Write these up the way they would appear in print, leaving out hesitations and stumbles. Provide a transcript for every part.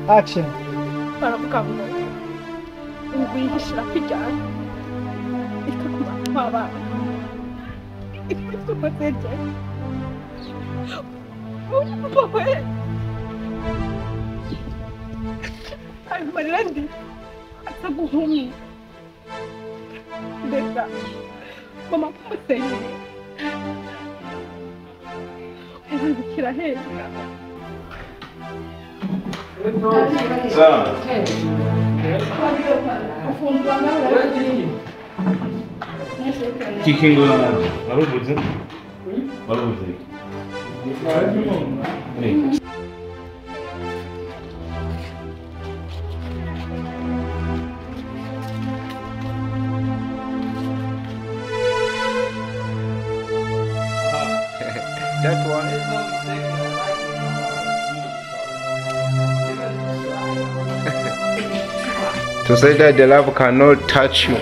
Action. That one. To say that the love cannot touch you.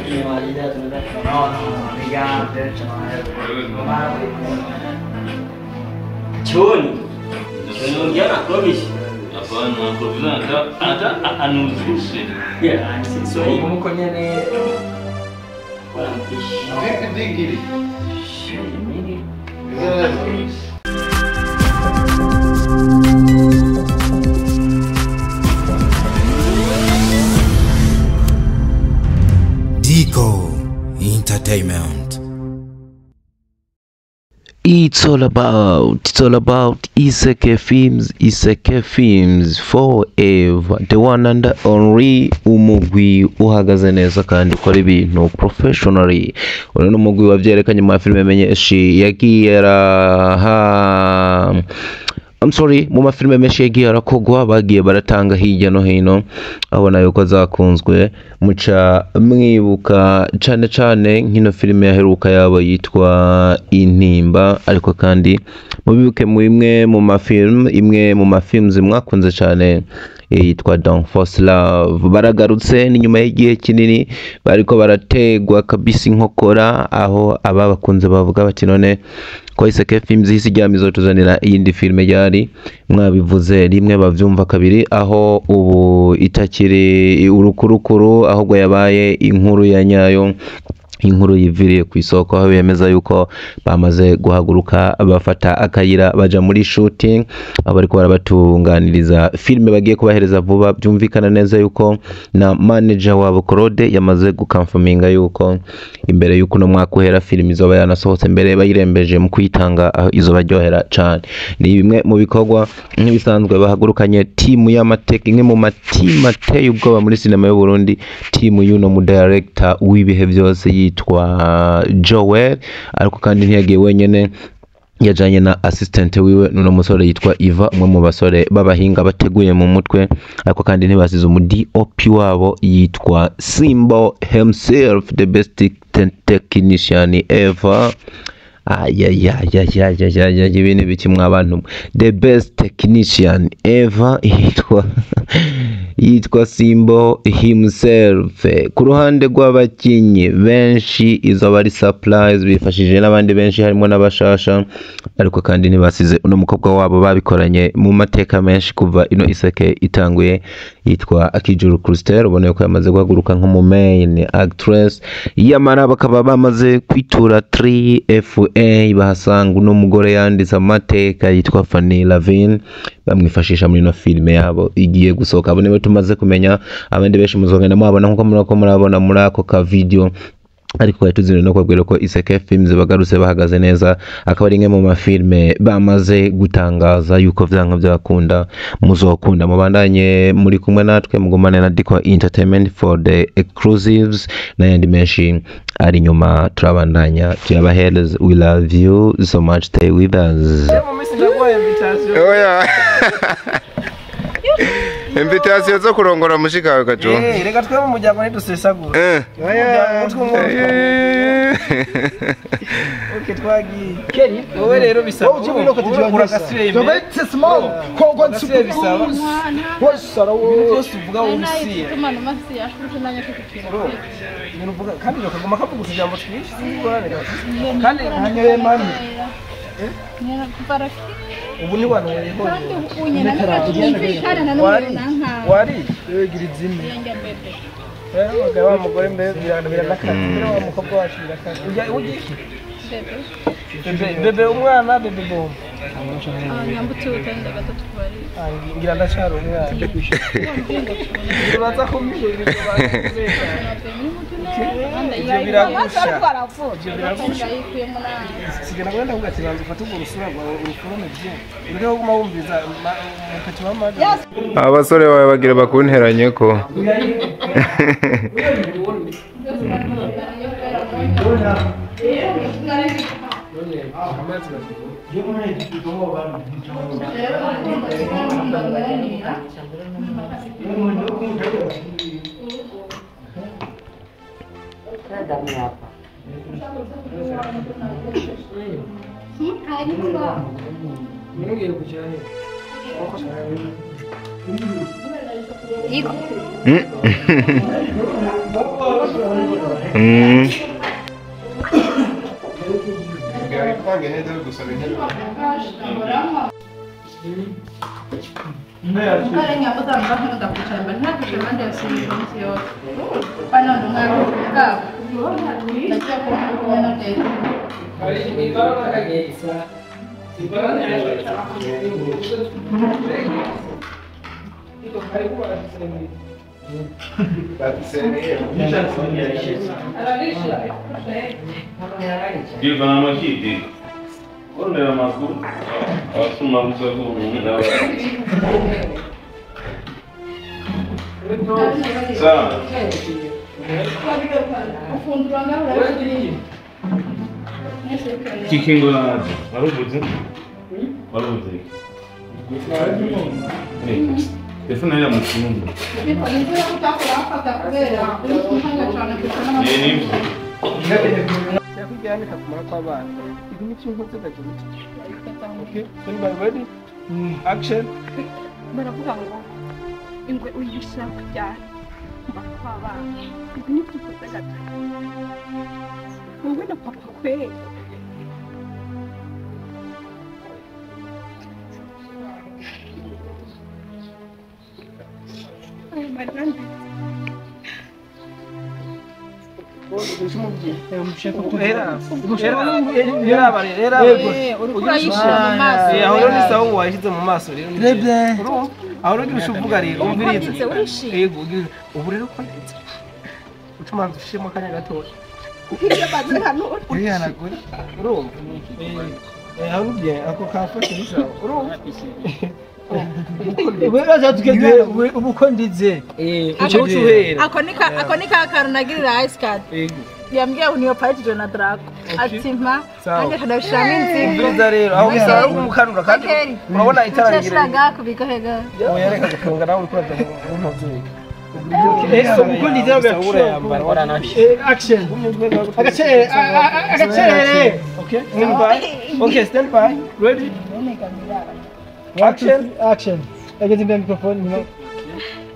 Dico Entertainment. It's all about Iseke Films, Iseke Films forever. The one and only umugwi uhagaze neza kandi ukora ibintu professionally. Uno n'umugwi wavyerekanye mu filime menshi yagiye I'm sorry, mu mafilime menshi yagiye arakogwa bagiye baratanga hirya no hino, abona yuko zakunzwe muca mwibuka cane cane nkino filime yaheruka yabo yitwa Intimba. Ariko kandi mubibuke mu imwe mu mafilm, imwe mu mafilms mwakunze cane yitwa Don't Force Love. Baragarutse ni nyuma y'igihe kinini bariko barategwa kabisa inkokora, aho ababakunze bavuga bati none ko Iseke Films isi ryamizo tuzanira iyindi filme yari mwabivuze rimwe bavyumva kabiri, aho ubu itakiri urukurukuru ahubwo yabaye inkuru ya nyayo, inkuru yiviriye ku isoko, aho bemeza yuko bamaze guhaguruka bafata akayira baja muri shooting, abariko barabatunganiriza filme bagiye kubahereza vuba. Byumvikana neza yuko na manager wabo Claude yamaze gukonfirminga yuko imbere yuko no mwaka uhera filme izoba yanasohotse, mbere bayirembeje mu kuyitanga aho izoba ryohera cyane. Ni bimwe mu bikorwa nk'ibisanzwe bahagurukanye team y'amateka, imwe mu matima ateye ubwoba muri sinema y'u Burundi, team y'uno mu director w'ibihe byose yitwa Joel. Ariko kandi ntiyagiye wenyene, yajanye na assistant wiwe nuno musore yitwa Iva, umwe mu basore b'abahinga bateguye mu mutwe. Ariko kandi ntibasize umu DOP wabo yitwa Simbo himself, the best technician ever. Ayayayayayayaya, ibintu biki mwa bantu, the best technician ever yitwa Simbo himself. Ku ruhande rw'abakinyi benshi izo bari surprise, bifashije n'abandi benshi harimo n'abashasha. Ariko kandi ntibasize uno mukobwa wabo babikoranye mu mateka menshi kuva ino Iseke itanguye, yitwa Akijuru Christelle. Ubona ko yamaze guhaguruka nko mu main actress. Yamara bakaba bamaze kwitura 3FA, bahasanga uno mugore yanditse amateka yitwa Fanny Lavin, bamwifashisha muri ino filime yabo igiye gusohoka. Abo nibo tumaze kumenya, abandi benshi muzogenda mwabona nkuko murako murabona muri ako ka video Ariko twari tuzi no kubabwira ko Iseke Films bagarutse bahagaze neza, akaba ari imwe mu mafilme bamaze gutangaza yuko vyanka byakunda muzokunda. Mubandanye muri kumwe natwe, mugumane na Diko Entertainment for the exclusives n'ayandi menshi ari nyuma, turabandanya tuyabahereza. We love you so much, stay with us. Oya. Invitation zo kurongora mushika wawe Kajo. Reka twe mu muryango ntidusesagura. Okay, twagiye. Keri, wowe rero bisaba. Uragasuye imbere. Bisaba. Byose uvuga wowe usiye. Ibintu uvuga kandi ukaguma kavuga utujambo twinshi singorane. Kandi hanyere mami. Ubu ni wanweyeho. Wari gira izime. Wa mugore mbe biranakaze. Wa mukobwa wacu birakaze. Ujya ugiye Bebe bebe umwana bebe bombo. Nyambutse utenda gatatu kubari. Ngira ndacyari umwana. Uraza kumira ibyo biragusha. Ibyo biragusha. Sigana kwenda kugatira banza ufate urwo rusura rwawe uruforome bye. Ureke kuguma wumviza umupeti w'amazi. Abasore bawe bagira bakunteranye ko. Action. Baravuga ngo ingwe uyishira kuryana bakwabana ibi ni byo gato wowe na papa kwe Aho mu maso rero aho rero uvuga rero umvirize yego ubu rero ko ucumanza ushimo akanya gatoya urihanagura urumva aho ako kafashe bisawa urumva ubu ndize ako ni ka kantu nagirira ice card yambwiye ngo niyo party na Draco ati mpa nanjye kanabishiramo inzigo umviriza rero aho bisaba kumukanura kandi urabona itara rigira ngaha kubika hega oya reka gufunga nawe uriko uraza action agacerere okay stand by okay stand by ready action action ageze imbere microphone nyuma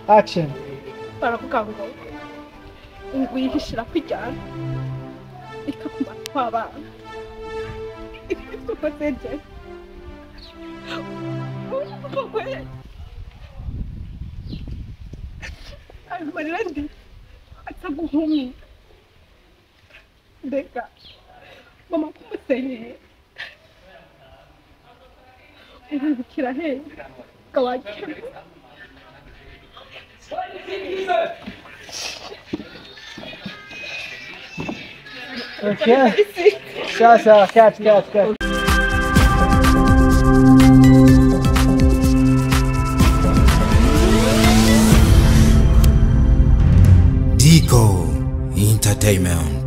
action baravuga ngo ingwe yihishira kwijyana ikakumara kw'abana ikoseje ayo marira ndi ataguhumye mbega mama kumusenyeye urungukira he kawakira Okay. Sawa sawa, cut cut cut. Dico Entertainment.